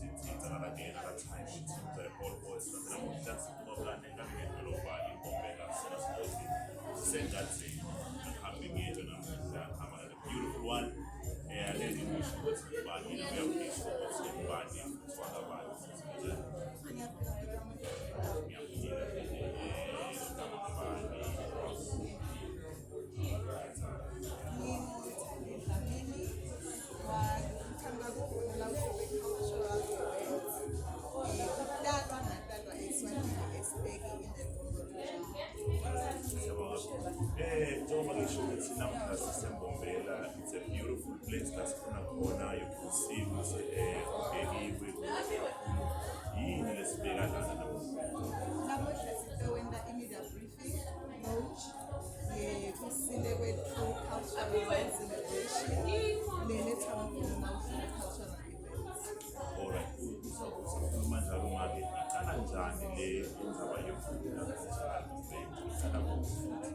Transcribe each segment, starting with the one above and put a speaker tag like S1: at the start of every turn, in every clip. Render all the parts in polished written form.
S1: Sitsintsa again another time with Teams at Ball Boys. Namuhla siphuma ngedolobha iMbombela Sinaspoti. Sisengadini ngihambe ngedwa namuhla ngihamba nale beautiful one. Ake ngisho ukuthi ngubani na uyakusho ukuthi ngubani futhi wakabani njani. Ngiyaphila ngubani.
S2: NginguThandi Dlamini ngiqhamuka kuVunula Mhlobe Cultural Events. Ukutalwa ngatalwa eSwatini eSibeki in the Congo region.
S1: Siyabonga. Njengoba ngisho ukuthi namuhla siseMbombela, it's a beautiful place la sifuna khona you can see ukuthi kubekiwe kuhle kakhulu. Yini lesibeka lana namuhla?
S2: Namuhla sitowenta i-media briefing launch yekusile kwethu cultural celebration lelethwa nguVunula Mhlobe Cultural Events.
S1: Alright, usakhuluma njalo make iqala njani le indzaba yeVunula Cultural Event? Iqala kuphi futhi?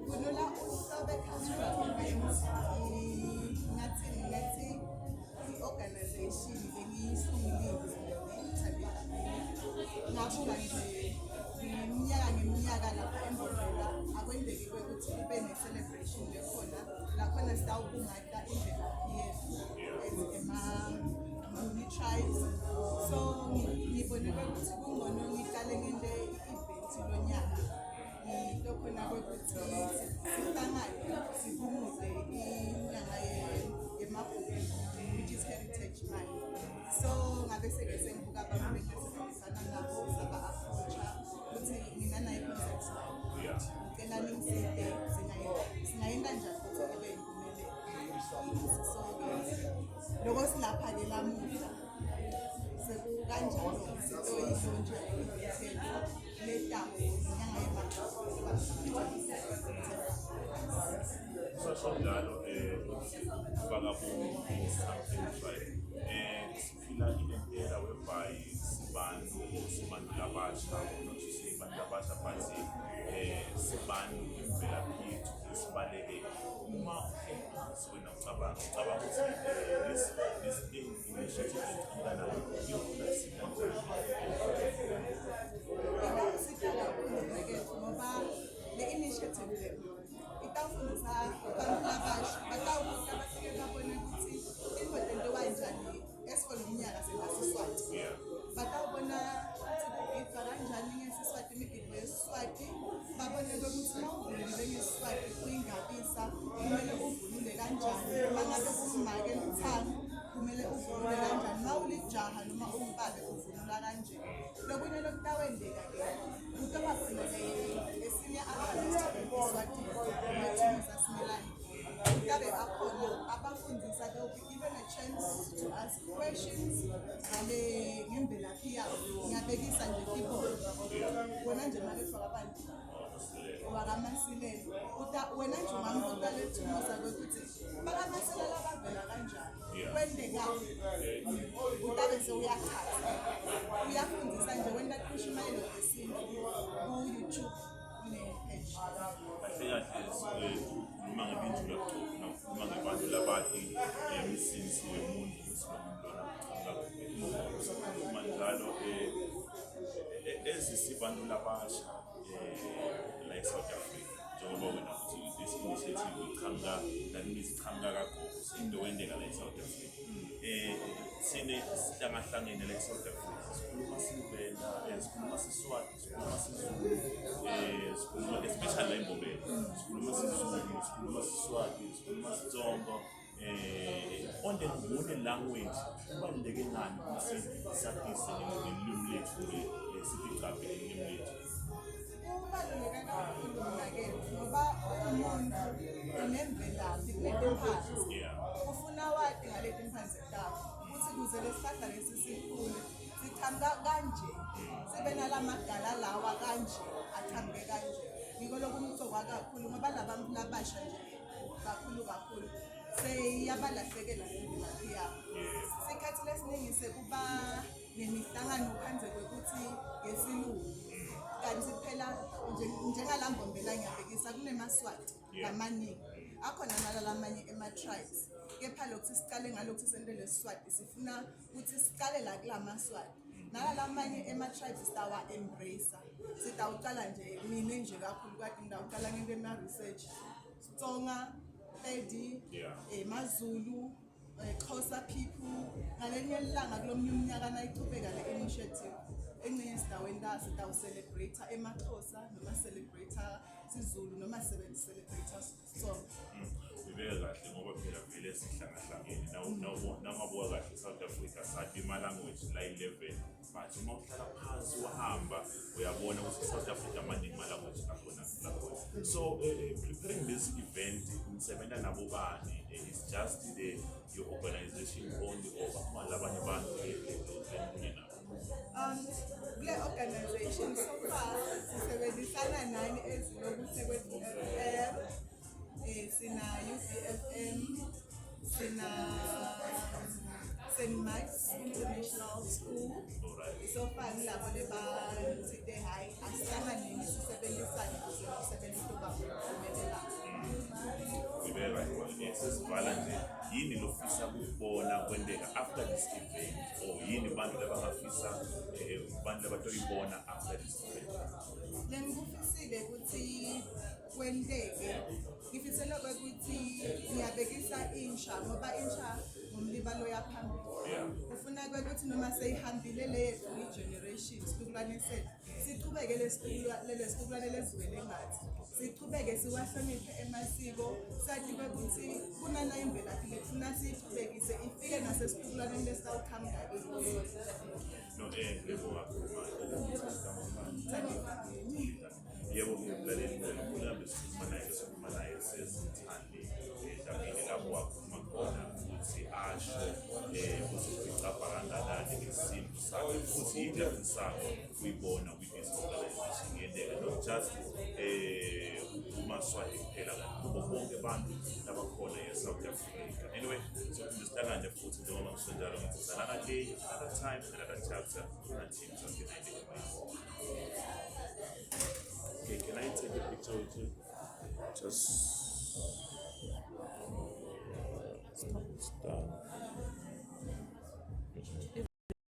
S2: Vunula Uhlobe Cultural Events ngathi i-organization lengiyisungulile Thandi Dlamini. Ngabuka nje ngeminyaka ngeminyaka lapha eMbombela akwendeki kwekuthi kube ne-celebration lekhona lakhona sitawubungata imvelaphi yethu as ema-Nguni tribes. So ngibone ukuthi kungcono ngiqale ngente i-event lonyaka into khona kwekuthi sihlangane sibunguze inyanga yemagugu, which is Heritage Month. So ngabe seke sengibuka abantu bengisebenzisana nabo, saba-approacha ukuthi nginanayo i-concept, ngicela ningiside, singayenta njani ukuthi ibe impumelelo. So-ke loko silapha-ke lamuhla sekukanjalo sitoyi-launcha i-event letako inyanga yemagugu.
S1: Usasho njalo ufaka bo something right. Siphila in an era whereby sibantu labasha, not to say bantu labasha, but sibantu imvelaphi yethu isibaleke. Uma uhleli phansi wena ucabanga ukuthi this thing initiative eqhamuka nayo iyofuna sika njani?
S2: Ingasita kakhulu mnaketfu ngoba le initiative le itawufundisa abantu labasha, batawukuta bafike babone ukuthi intfo tentiwa njani. As for lo mnyaka sengasiSwati, batawubona ukuthi kugidwa kanjani ngesiSwati, imigidvo yesiSwati, babone ukuthi uma uvunulile ngesiSwati uyingabisa kumele uvunule kanjani, uma ngabe ungumake luthango kumele uvunule kanjani, uma ulijaha noma ungubabe uvunula kanje. Lokunye lokutawendeka-ke kutoba khona-ke esinye artist eSwatini lethumisa Simelane, kutabe akhona abafundisa. There will be even a chance to ask questions ngale ngemvelaphi yabo. Ngiyabekisa nje tibona wena nje make abantu wakaMasilela, wena nje ungambuta lethumusa kwekuthi bakaMasilela bavela kanjani, kwendekaphi, utabe sewuyachaza, uyafundisa nje wenta kushumayelo yesintu ku-YouTube une-page.
S1: Kahle kahle ukhuluma ngebinjula buchopho nakukhuluma ngebantu labati imisinsi wemuntu ukuthi lo muntu lona uqhamuka kuphi. Usakhuluma njalo ezisibantu labasha la e-South Africa, njengoba wena uthi this initiative iqhamuka, that means iqhamuka kagogo, seyinto wendeka la e-South Africa. Sine sihlangahlangene la e-South Africa, sikhuluma siVenda, sikhuluma siSwati, sikhuluma siZulu, sikhuluma especially la eMbombela sikhuluma siZulu, sikhuluma siSwati, sikhuluma siTsonga, on the Nguni language. Kubaluleke ngani ukuthi satise ngelimi lethu, sitigcabhe ngelimi lethu?
S2: Kubaluleke kakhulu mnaketfu ngoba umuntu unemvelaphi kunetimphandze. Ufuna wati ngaleti mphandze takho ukuthi kuze lesihlahla lesi sikhule sichamuka kanje, sibe nalamagala lawa kanje, achamuke kanje. Ngiko lokumcoka kakhulu ngoba labantu labasha nje kakhulu kakhulu seyiyabalahlekela lemvelaphi yabo. Sikhathi lesiningi sekuba nemihlangano phandle kwekuthi yesilungu, kanti phela njengalambombela ngiyabhekisa kunemaswati lamaningi akhona nala lamanye ema-tribes. Kepha lokhu sicale ngalokhu sentele Siswati, sifuna ukuthi sicale la kulamaswati. Nalalamanye ema-tribes sitawa-embrace. Sitawucala nje mina nje kakhulu kade ngitawucala ngento ema-research. Tsonga, Pedi, maZulu, Xhosa people. Ngalenye ilanga kulomnye umnyaka nayichubeka le initiative, engcenye sitawenta sitawu-celebrate emaXhosa noma celebrate siZulu noma celebrate Sitsonga.
S1: Ibeka kahle ngoba phela vele sihlangahlangene. Nawungabuka kahle, South Africa sathi ima-language la 11, but uma uhlala phansi wahamba uyabona ukuthi South Africa maningi ama-language akhona lakhona. So preparing this event, nisebenza nabo bani? Is just the your organization only or bakhona labanye abantu lenikunye nabo?
S2: Kule organization so far sisebenzisana nani ezilokuhle kwethu FM, sina UBFM, sina St. Mike's International School. So far ngilabo lebathinte, hhayi, asihlanganeni sisebenzisane ukuze umsebenzi uba uphumelela.
S1: Ibeka kahle. Sesivala nje, yini lofisa ukubona kwenteka after this event, or yini bantu labangafisa bantu labatoyibona after this event?
S2: Lengikufisile ukuthi kwenteke, ngifisela ukuthi ngiyabekisa insha ngoba insha ngumlibalo yaphambili. Kufuna ukuthi noma seyihambile le yethu i-generation, situkulwane sethu, sichubeke lesi situkulwane lesiwele ngathi sichubeke siwahloniphe emasiko, sathi ukuthi kunana imvelaphi lekufuna siyichubekise ifike nasesitukulwaneni lesitawuqhamuka kithi.
S1: No, ngiyabonga kakhulu. Yebo, mlaleli, mlaleli, sikhuluma naye sesithandi Dlamini, lapho wakhuluma khona futhi asho ukuthi ucabha kangakanani ngesintu sakhe futhi yini afisako kuyibona with this organization yenteka, not just kumaswati kuphela, kanti kubo bonke abantu labakhona e-South Africa. Anyway, so sihlangane futhi njengoba ngisho njalo ngithi another day, another time, another chapter. Until something. Okay, can I take a picture with you? Just stop.